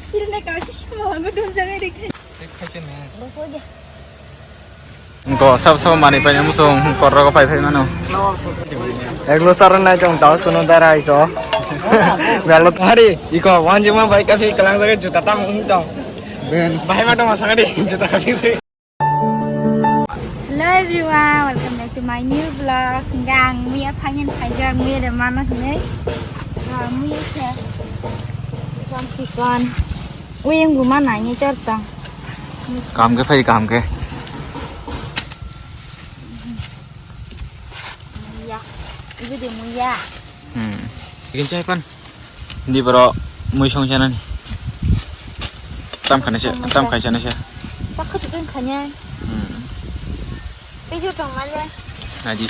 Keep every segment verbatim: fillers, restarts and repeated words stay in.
Ko sab sab mani pai musung korro ko pai pai mano. Eglo saran nai tong tau suno darai ko. Belo hari iko wanjima bai kafi kalang jaga juta tam ung tong. Ben. Bai ma tong sakari juta kafi. Hello everyone, welcome back to my new vlog. Hingga ang muya phainani phaijak, muya de mano hinui. Ah, muya khe chikon chikon. Uyang bu mana ni chor tong. Kaham khe phai, kaham khe. Muya. Ibu de muya. Hmm. Ikin chai pan. Di boro mui song chanani. Tam khani se, tam khai chanani se. Pakha tu khanya. Hmm. Pejo tong male. Aji.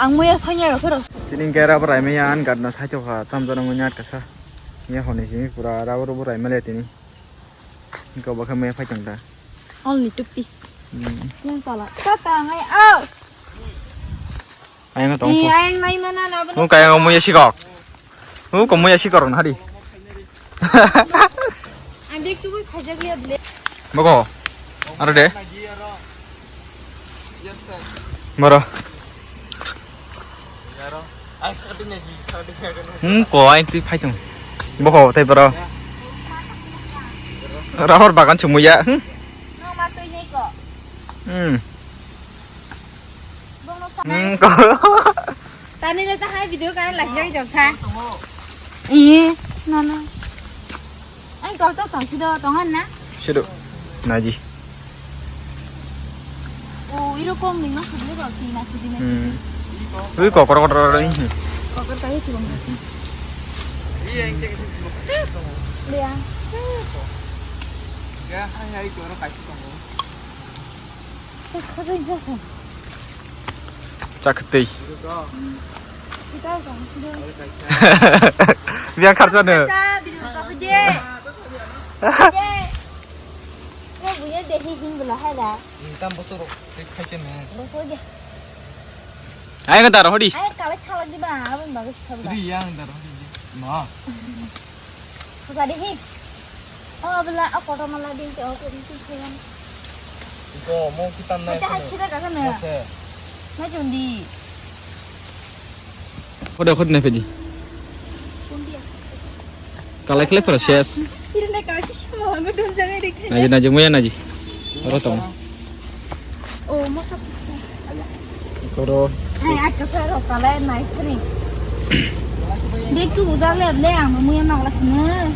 Ang muya phanya ro khoro. Tini gera brai me an gatna sai to kha, tam jana muya kasa. Ya honi simi pura rabo rabo rai male tini. Ko bakha muya phai tong da. Only two piece. Hmm. Yang pala. Tata ngai au. Ayang tong. Ni ayang nai mana na. Mu kayang muya sikok. Mu ko muya sikok na hari. Ang big tu khaja gaya ble. Boko. Aro de. Boro. Hmm, ko ayang twi phai tong. Boko tai boro. Rahor bagan chumuya. Hmm. Hmm, ko. Tani le ta hai video kan lagi jai jok sa. Iye, no, no. Ai, kau to tong sido, tong han na? Sido. Naji. Oh, iro kong ni no sudle kau si na sudle. Hmm. Ui, kokor kokor ro ini. Kokor kai si bang. Iya, yang kayak gitu. Iya. Ya, hai hai, itu orang kasih kamu. Chakhtwi. Biang kharjano. Ayo ka daro hodi. Ayo kawai khalak di ba, abang bagus khalak. Jadi yang daro hodi. Ma. Khosadi hi. O abla o kotor mala din te o ko din te yan. Iko mo kitan na. Kita hai kita kaka na. Mase. Na jundi. Khoda khod na pedi. Kalai khlai process. Iri na kalai kisa mo hango dun jaga ri. Naji naji muya naji. Oro tong. Oh, masa. Koro. Ai, aku sero kalai nai kani. Bek tu budak le le ang muya magla kene.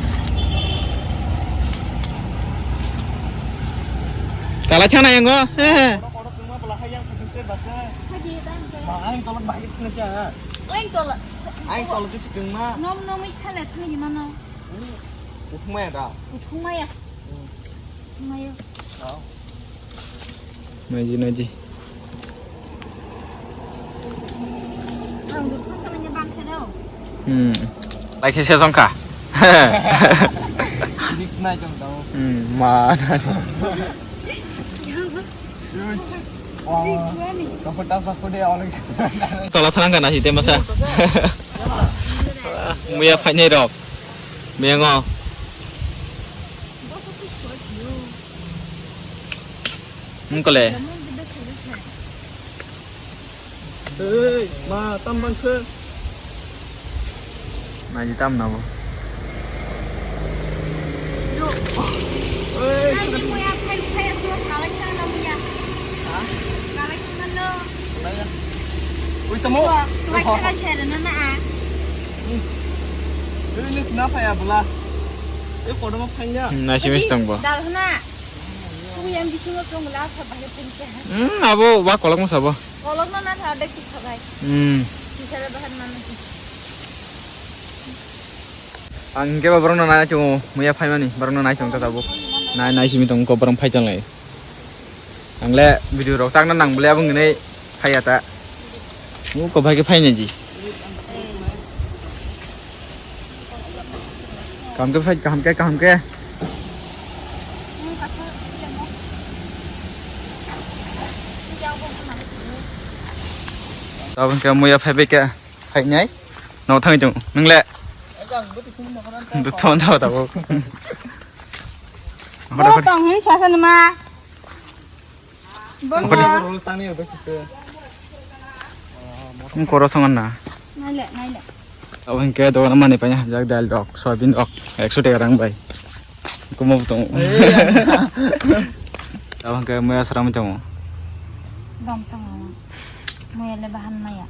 Kalai chana yango. He he. Koro koro tuma bela hayang kudu te basa. Haji dan ke. Ma, ang tolak bahaya kena siya. Ang tolak. Ang tolak tu si keng ma. Nom nom ikha le thani mano. Uthung maya da. Uthung maya. Hmm. Uthung maya. Oh. Naji, naji. Ang dukha salanya bang khe do. Hmm. Lai khe se jong kha. Risk nai jong dao. Hmm, ma. Ui. Wah. Kau pernah sapu deh oleh. Tola thanang kana hite masa. Muya phainai rok. Mengo. Mungkole. Ei, ma, tam bangsa. Naji tam nabo. Ei, muya, phai, phai, asuk, kalai sana muya. Ha? Kalai sana no. Ui, tamo. Tuai kana chela na na. Ui, ni sina phai abula. Ei, kodomo phai ya. Nasi mis tong bo. Dal na. Tui yang bisingo tong la sa bahai pun sa. Hmm, abo wa kolok mo sabo. Kolok no na sa dek tu sa bai. Hmm. Bisa ada bahan mana sih? Ang ke ba borok no nai chungo, muya phai mani, borok no nai chong ta tabuk. Nai nai simi tong ko borok phai chang lai. Ang le video rok chak na nang bole abang nai phai ya ta. Mu ko bhai ke phai nai ji. Kaham khe phai, kaham khe, kaham khe. Tabuk khe muya phai bai khe phainai. Nang thangwi tongo. Nang le? Duthon da da bo. Bo tong hin sasa nima. Bo. Ang koro songan na. Naile, naile. Abo hingke dogan mani pai hajak dal rok, soyabin rok, ekso taka rang bai. Kumo tong. Abo hingke moya sram tongo. Dam tongo. Moya le bahan maya.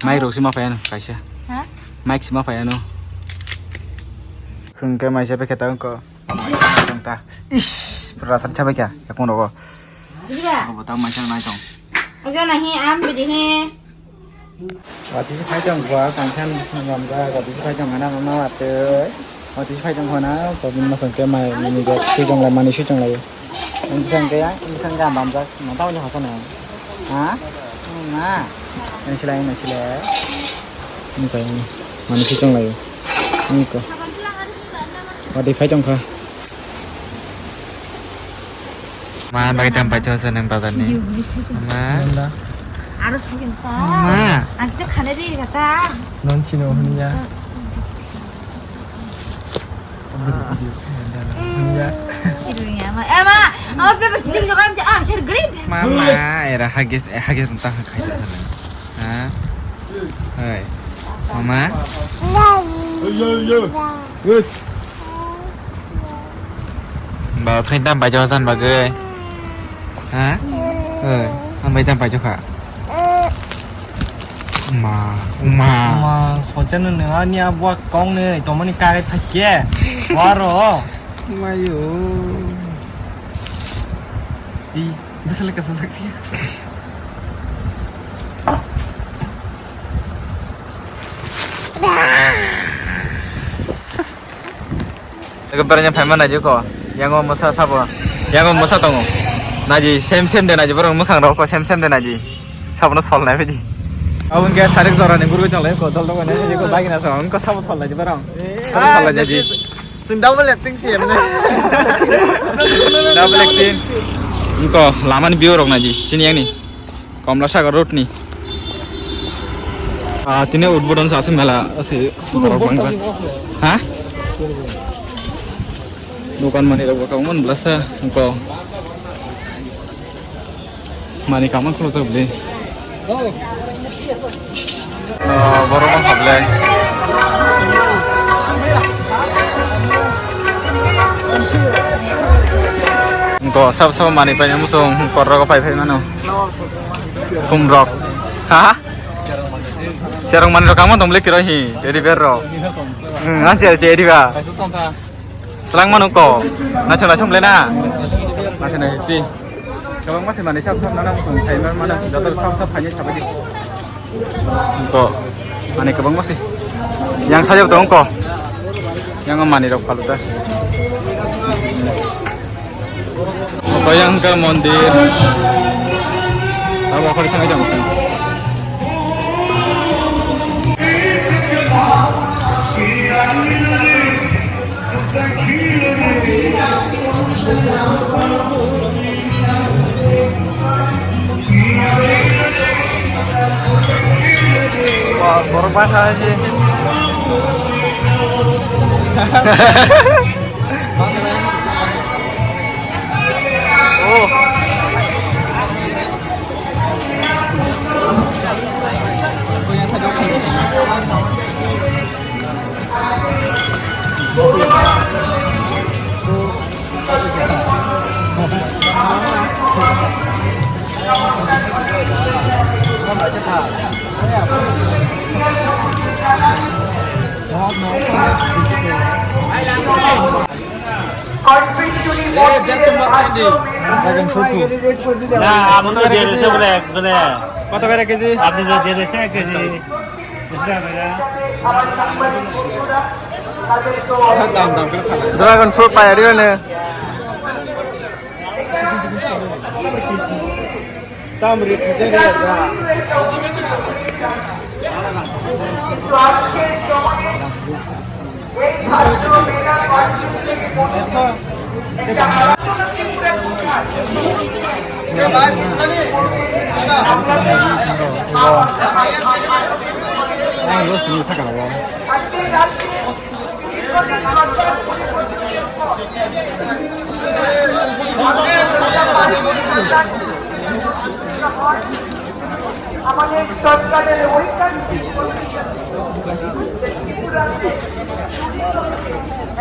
Mai rok sima payano kaisa. Ha? Mai sima payano. Sungke mai sepe keta ko. Tong ta. Ish, pura san chabai kya? Yakung rogo. Iya. Ko botang mai sang nai tong. Oja nahi am bidi he. Wati si phai tong ko, kangkhan sangam ga, wati si phai tong ana mama wate. Wati si phai tong ko na, ko bin masang ke mai ni go si tong lai mani si tong lai. Ang bisang ke ya, ang bisang ke am bam jak, mata wani hasa na. Ha? Ma. Nang silai, nang silai. Ini kayak ini. Mani si tong lai. Ini ko. Wati phai tong kha. Ma, bai tam pai chok sa nang bazar ni. Ma. Aro sakin ta. Ma. Ang se khane ri kata. Non chino hunya. Hunya. Sirunya ma. Eh ma, ama pepe sising jokam je ang ser green. Ma, ma, era hagis, eh, hagis tang khai sa sa nang. Ha? Hei. Mama? Yo, yo, yo. Good. Ba, thai tam bai jawa san bagwi. Ha? Hei. Ang bai tam bai jawa kha. Ma, ma. Ma, socha no nang ani abwa kong ne, tomani kagai thakye. Waro. Mayo. Di, bisa lekas sakti. Eko beranya phaima naji ko. Yango mosa sabo. Yango mosa tongo. Naji, sem sem de naji, borok mwkhang rok ko sem sem de naji. Sabono sol nai phaidi. Abo hwnkhe sarik jorani gurui tonglai ko, dol dol nai ko, bagina song, ko sabo sol naji borok. Sabo sol naji. Chwng double acting se emne. Double acting. Wngkha lamani view rok naidi, sini yang ni. Komla Sagar road ni. Ah, tini udbodon sa aswk mela asi borok bangkha. Ha? Dokan mani rok bwkha wngmani blasa wngkha. Mani kaman khuluk jak bwle. Ah, borok wngkha bwle. Wngkha sab sab mani paina muchung korok pai phai mano. Khum rok. Ha? Cherong mani rok kaman tong bwle kiro hi, teddy bear rok. Hmm, ang cher teddy bear. Twlang mano ko. Naisong naisong le na. Naisong naisong si. Kwbangma se manwi sab sab nana muchung khai man mano. Joto sab sab khaini sabai di. Ko. Ani kwbangma se. Yang sajab tong ko. Yang mani rok phalu ta. Ko yang ka mondir. Abo khori thang jang sing. Wah, borok bangsa hai se. Oh. Dragon fruit. না, আপনি তো দিয়ে দিয়েছে বলে একজনে। কত করে কেজি? আপনি তো দিয়ে দিয়েছে এক কেজি। দাম, দাম করে খাবে। Dragon fruit পাই আড়ি মানে। আমাদের সরকারের ঐকান্তিক পরিশ্রম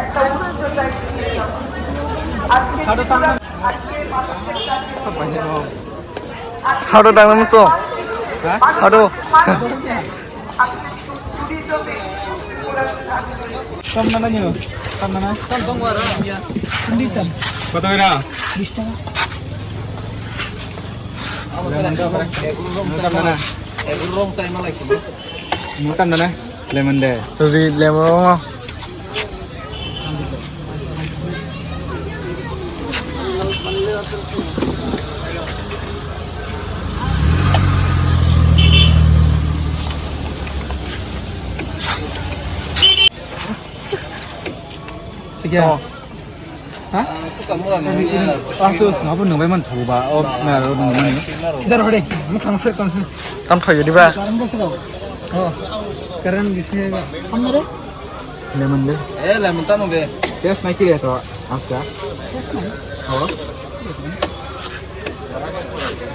একটা উচ্চতায় গিয়েছে। আজকে ত্রিপুরা, আজকে মানুষের কাছে Sado tang nang muso. Sado. Tam nana nyo. Tam nana. Tam tong wara. Hindi tam. Kota bera? Bish taka. Tam nana. Egg roll sai malai. Tam nana. Lemon de. Turi lemon. Iya. Oh. Hah? Langsung ngapa nunggu man tuh ba? Oh, nah, nunggu man. Kita roh deh, ini kangser kangser. Tam thoi di ba? Oh, keren di sini ba. Kamu deh? Lemon de. Eh, lemon tamo be. Test nai kiri to, aska. Test nai. Oh.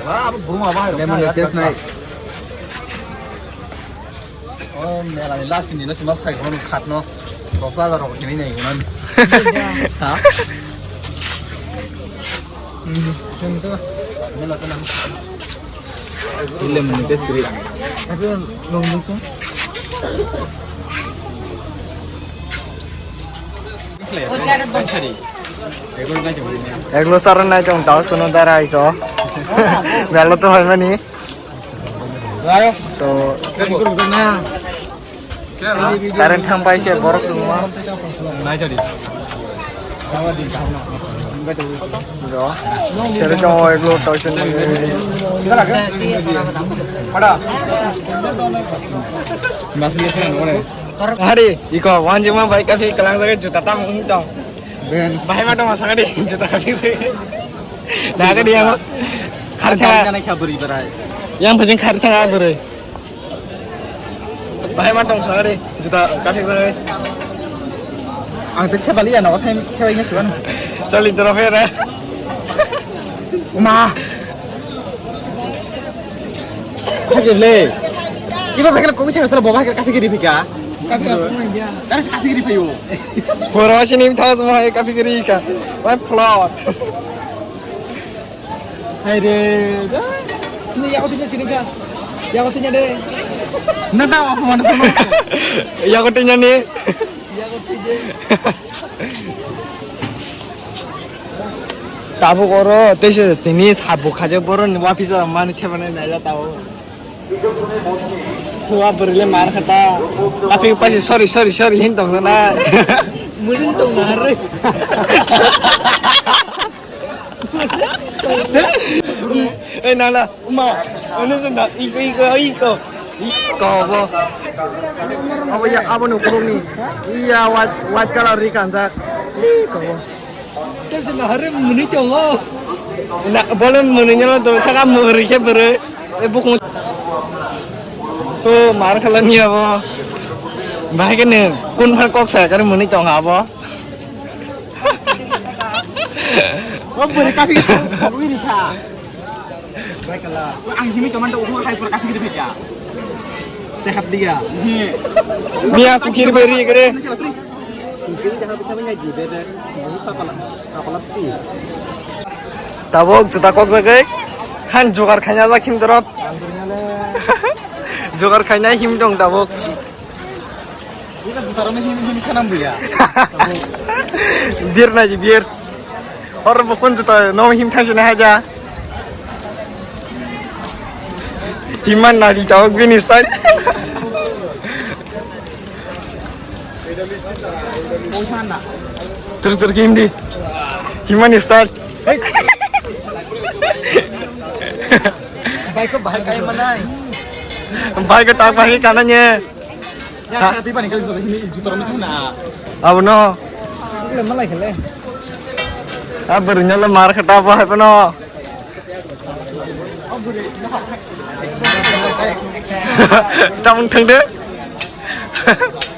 Wah, apa burung apa? Lemon de test nai. Oh, mela ni last ni nasi mas kai kono khat no. Dos hajar rok kini nai kono. Ha? Hmm, tentu. Mela tenang. Ile mani test kiri. Aku nunggu tu. Eglo saran nai tong tau sono dara ito. Melo to hoi mani. So, current thang pai se borok tongma. Nai jadi. Ro. Sero jong oi lo tau sen. Pada. Masih lihat kan, mana? Hari, iko, wan juma bai kafi kelang lagi juta tam untung. Ben. Bahai ma tong sakadi, juta kafi. Nah, kadi yang khar thang. Yang penting khar thang beri. Bahai ma tong sakadi, juta kafi sakadi. Ang te khebali ya, no, khebali ya, suan. Chali toro fera. Ma. Khakir le. Iba bakal komi thang sala boba kafi kiri phika. Kafi kiri phika. Pura sini thas mo hai kafi kiri ka. Wai flower. Hai re. Ini ya kau sini ka. Ya kau de. Nada apa mana? Ya kau ni. Ya kau. Tabuk oro teisa tini sabuk khaje boroni wafisa mani thebana naila tao. Tua berile mar khata. Tapi pasi sorry, sorry, sorry hin tong na. Mudin tong na re. Eh, nala. Uma, ini senda iko iko iko. Iko bo. Abo ya, abo no kurung ni. Iya, white, white color ri kanjak. Iko bo. Terus na hari muni tongo. Na, boleh muni nyala tu, saka muri ke bere. Eh, buku. Tu, mar khala ni abo. Bahai ke ne, kun phar kok sa kare muni tongo abo. Oh, beri kafi sa, sa, ini sa. Baiklah. Ang himi teman tu umur hai pura kafi gitu ya. Tehat dia. Mia kukir beri kere. Tabok juta kok bagai. Han jugar khanya jak him dorot. Jugar khanya him dong tabok. Ini kan juta rame him him kanam dia. Bir na ji bir. Hor bukun juta no him thang sini haja. Himan nari tawak bini style. Tur tur kim di. Himan style. Baik ko bahai kai manai. Baik ko tak bahai kananya. Ya, ha? Tadi panik kali juta ini juta rame tu na. Abo no. Aku le malai kele. Ah, beri nyala mar khata apa apa no. Tamung thang de.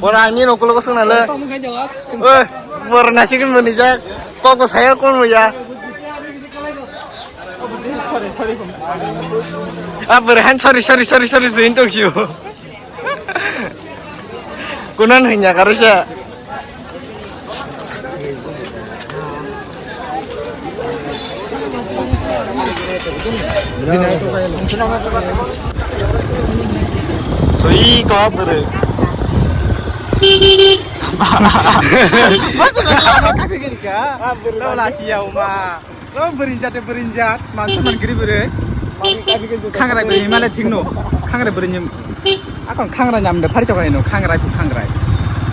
Bora ani no kulo kosong nale. Oi, bora nasi kin mani ja. Kok ko saya kon mo ya. Ah, bora han sorry, sorry, sorry, sorry, zin to kiyo. Kunan hanya karusha. Sui ko bwrwi. Masa ka lama kafe gini ka? Lo la siya uma. Lo berinjat ya berinjat. Mansa man giri bwrwi. Khangrai bwrwi male thikno. Khangrai bwrwi. Akon khangrai nyamde phari chokai no khangrai khu khangrai.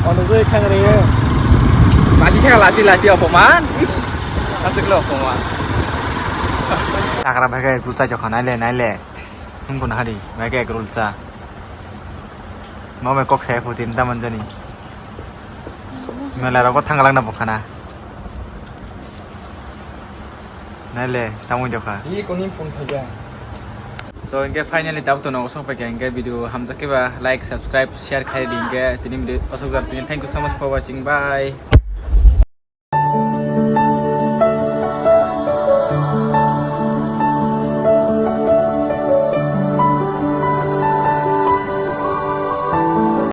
Ono joi khangrai ye. Lasi thaka lasi lasi opoman. Ish. Asik lo opoman. Takra bhai kai gulsa chokha naile naile. Hum kun hari bhai kai gulsa. Mama kok saya putin taman jani. Mela rokot thangalak na bokhana. Naile, tamo jokha. Hi koni phone khaja. So, inke finally tabuk to nogo song paikha, inke video hamjak khe ba like, subscribe, share khai di, inke tini video asok jar tini. Thank you so much for watching. Bye.